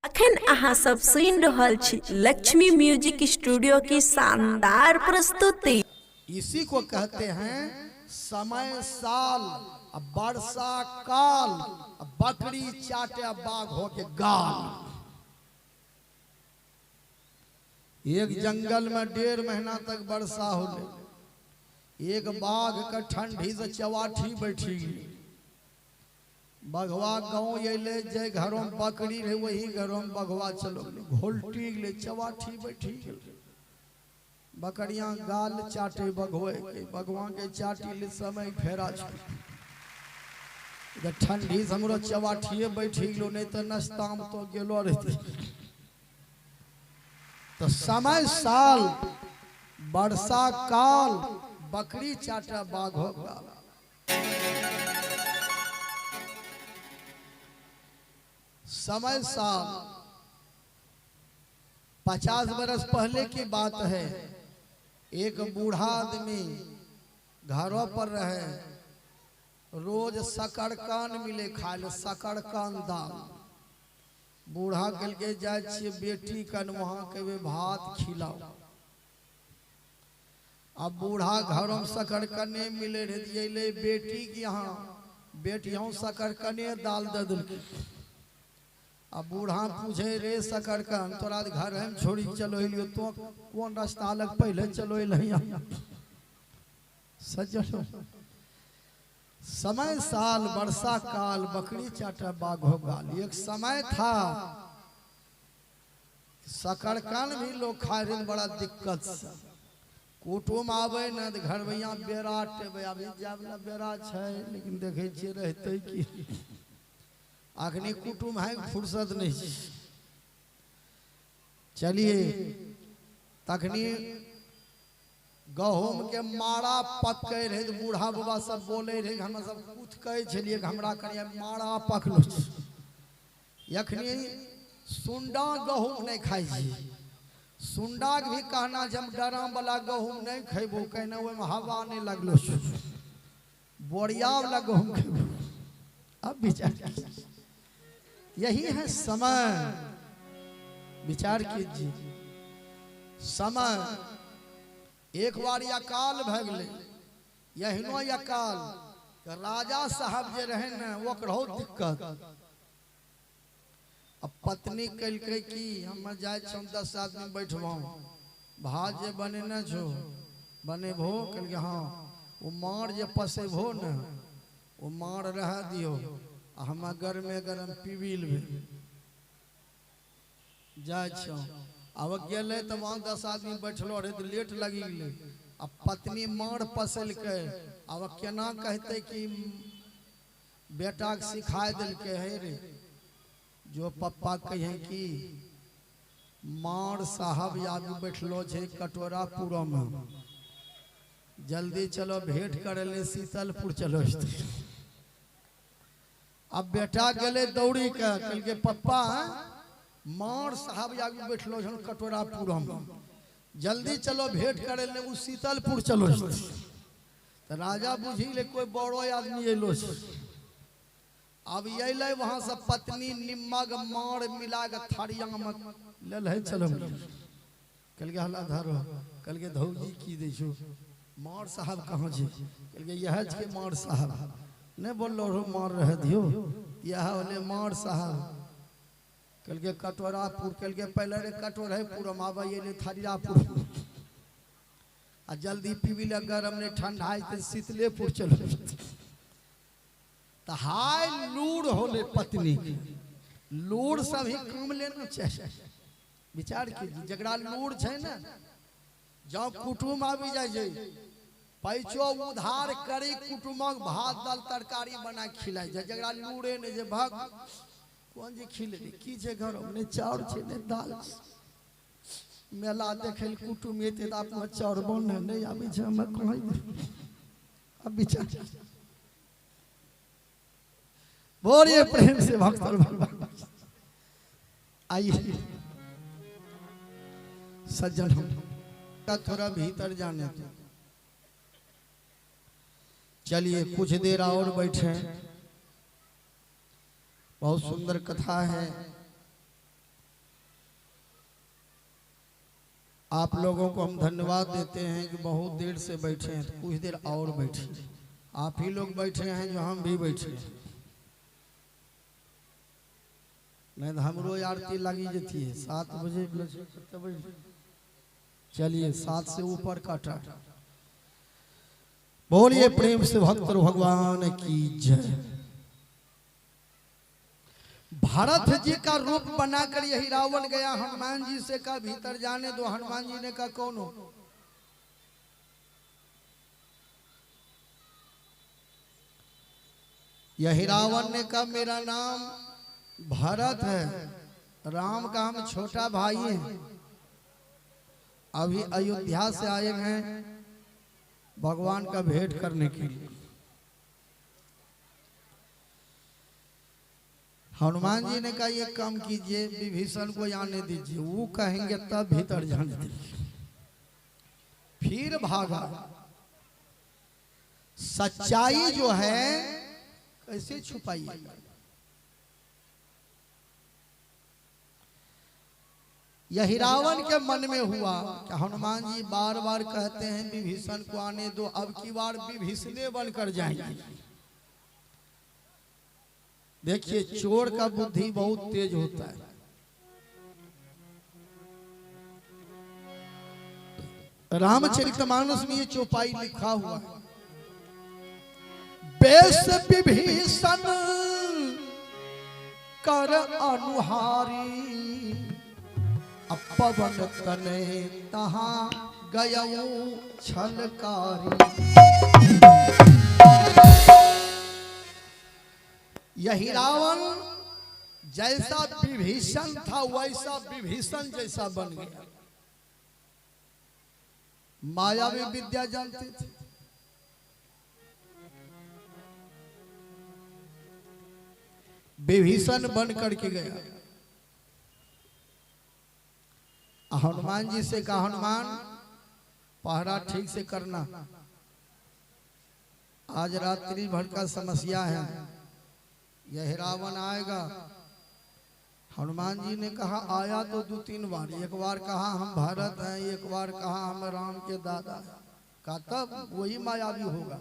अखन अहाँ सब सुनि रहल छी लक्ष्मी म्यूजिक स्टूडियो की शानदार प्रस्तुति। इसी को कहते हैं समय साल वर्षा काल बकरी चाटे बाघ हो के गाल। एक जंगल में 1.5 महीना तक वर्षा होले, एक बाघ के ठंडी से चवाठी बैठी गई। बघवा गाँव अले, जे घरों में बकरी रहे वही घरों में बघवा चलो घोलटी गए, चवाठी बैठी गई। बकरियां गाल चाटे बघवे के, बघवा के चाटी ले समय फेरा ठंडी से हमरो चवाठिए बैठी गलो, नहीं तो नाश्ता में तो गेलो रहते। तो समय साल वर्षा काल बकरी चाटा बाघ हो गाल। समय साल 50 बरस पहले की बात है, एक बूढ़ा आदमी घरों पर रहे, रोज शकरकंद मिले खाए ले, शकरकंद दाल। बूढ़ा कल के जाए छिए बेटी कन वहां के वे भात खिलाओ। अब बूढ़ा घरों में शकरकंद मिले रहे, ले बेटी के यहाँ बेटियों शकरकंद दाल दे दिल। अब बूढ़ा पूछे रे शकरकंद तोरा घर हम छोड़ी चलो अलियो, तो कौन रास्ता अलग पहले चलो अलिया। सज्जनों, समय साल वर्षा काल बकरी चाटा बाघ हो गाल। एक समय था शकरकंद भी लोग खाए रहे बड़ा दिक्कत से। कुटुम आवे न तो घर भैया बेरा टेबे, अभी जावला बेरा छै लेकिन देखे छियै रहते की अखनी कुटुम है फुर्सत नहीं। चलिए तखनी गहूम के मारा पकै रहे, बूढ़ा बाबा सब बोले रहे, हम सब कुथकै छलियै हमरा कनिया मारा पकलो। अखनी सुंडा गहूम नहीं खाइ छी, सुंडा के भी कहना जे हम डराम वाला गहूम नहीं खेबो, कहना ओहिमे हवा नहीं लगलो, बोरिया वाला गहूम खेबो। अब विचार यही है समय। विचार कीजिए, समय एक बार अकाल भऽ गेलै, एहनो अकाल राजा साहब जे रहे ने ओकरो दिक्कत। अब पत्नी कलकै कि हम जाइ छौ 10 आदमी बैठबौ, भात जे बनेने छौ बनेबहो? कहलकै हाँ। ओ मार जे पसेबहो ने ओ मार रह दियो, आ हम गरमे गरम पीबी लेबै। जाइ छौ। अब गेलै तऽ वहाँ 10 आदमी बैठलो रहे तऽ लेट लगी गेलै। आ पत्नी मार पसलकै, अब केना कहतै कि बेटाके सिखाय देलकै, हे रे जो पप्पा कहे कि मार साहब आबि बैठलो छै कटोरापुरमे, जल्दी चलो भेंट करे ले शीतलपुर चलो। अब बेटा गेलै दौड़ी के, कहलकै पप्पा मार साहब आबि बैठलो छन कटोरापुरमे, जल्दी चलो भेंट करे ले उ शीतलपुर चलो। तो राजा बुझी ले कोई बड़ो आदमी अयलो छै। अब अयलै वहां से पत्नी निमक मार मिला के थारिया में लेल है चलो। कहलकै हला धरो। कहलकै धौजी की दै छौ, मार साहब कहाँ छै? कहलकै यह छै मार साहब। नहीं बोललो रो मार रह दियो, यह होले मार साहब। कहलकै कटोरापुर। कहलकै पहले रे कटोरेपुर में आबै अयलै थारियापुर, आ जल्दी पीबी ले गरम नहीं ठंडा है शीतलेपुर चलो। तो हाय लूर होले पत्नी के, लूर सब ही काम लेना चाहिए। विचार कीजिए, जकरा लूर छै ने, जब कुटुम आबि जाइ छै पैसो उधार करी कुटुमक भात दाल तरकारी बना खिलाइ छै। जकरा लूरे नहि छै, भग कोन जे खिलेबै, की छै घर में, नहि चाउर छै नहि दाल छै। मेला देखै लए कुटुम एतै तऽ अपना चाउर बने नहि आबै छै, हमे कहाँ। अब विचार बोलिए प्रेम से भक्त भगवान। आइए सज्जन, का थोड़ा भीतर जाने दो। चलिए कुछ देर और बैठे, बहुत सुंदर कथा है। आप लोगों को हम धन्यवाद देते हैं कि बहुत देर से बैठे हैं, तो कुछ देर और बैठे। आप ही लोग बैठे हैं जो हम भी बैठे हैं, नहीं तो हमरो आरती लगी जाती है 7 बजे। चलिए 7 से ऊपर काटा। बोलिए प्रेम से भक्त भगवान की जय। भरत जी का रूप बनाकर यही रावण गया हनुमान जी से कहा भीतर जाने दो। हनुमान जी ने कहा कौन हो? यही रावण ने कहा मेरा नाम भरत है, राम का हम छोटा भाई हैं, अभी अयोध्या से आए हैं भगवान का भेंट करने के लिए। हनुमान जी ने कहा ये काम कीजिए, विभीषण को आने दीजिए, वो कहेंगे तब भीतर जाने दीजिए। फिर भागा। सच्चाई जो है कैसे छुपाइएगा? यही रावण के मन में हुआ कि हनुमान जी बार बार कहते हैं विभीषण को आने दो, अब की बार विभीषणे बनकर जाएंगे। देखिए चोर का बुद्धि बहुत तेज होता है। रामचरितमानस में ये चौपाई लिखा हुआ है, बेस विभीषण कर अनुहारी, पवन तने तहा गयऊ छलकारी। यही रावण जैसा विभीषण था वैसा विभीषण जैसा बन गया। मायावी विद्या जानते थे। विभीषण बन करके गया। हनुमान जी से कहा हनुमान पहरा ठीक से करना, आज रात्रि भर का समस्या है, यह रावण आएगा। हनुमान जी ने कहा आया तो 2-3 बार, एक बार कहा हम भरत हैं, एक बार कहा हम राम के दादा हैं। कहा तब वही मायावी होगा,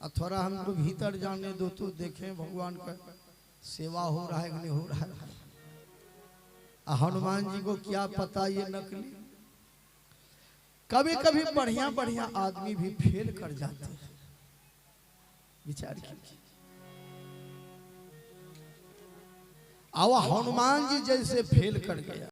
और थोड़ा हमको भीतर जाने दो तो देखें भगवान का सेवा हो रहा है कि नहीं हो रहा है। हनुमान जी को क्या पता ये नकली। कभी कभी बढ़िया बढ़िया आदमी भी फेल कर जाते हैं। विचार कीजिए, आवा हनुमान जी जैसे फेल कर गया।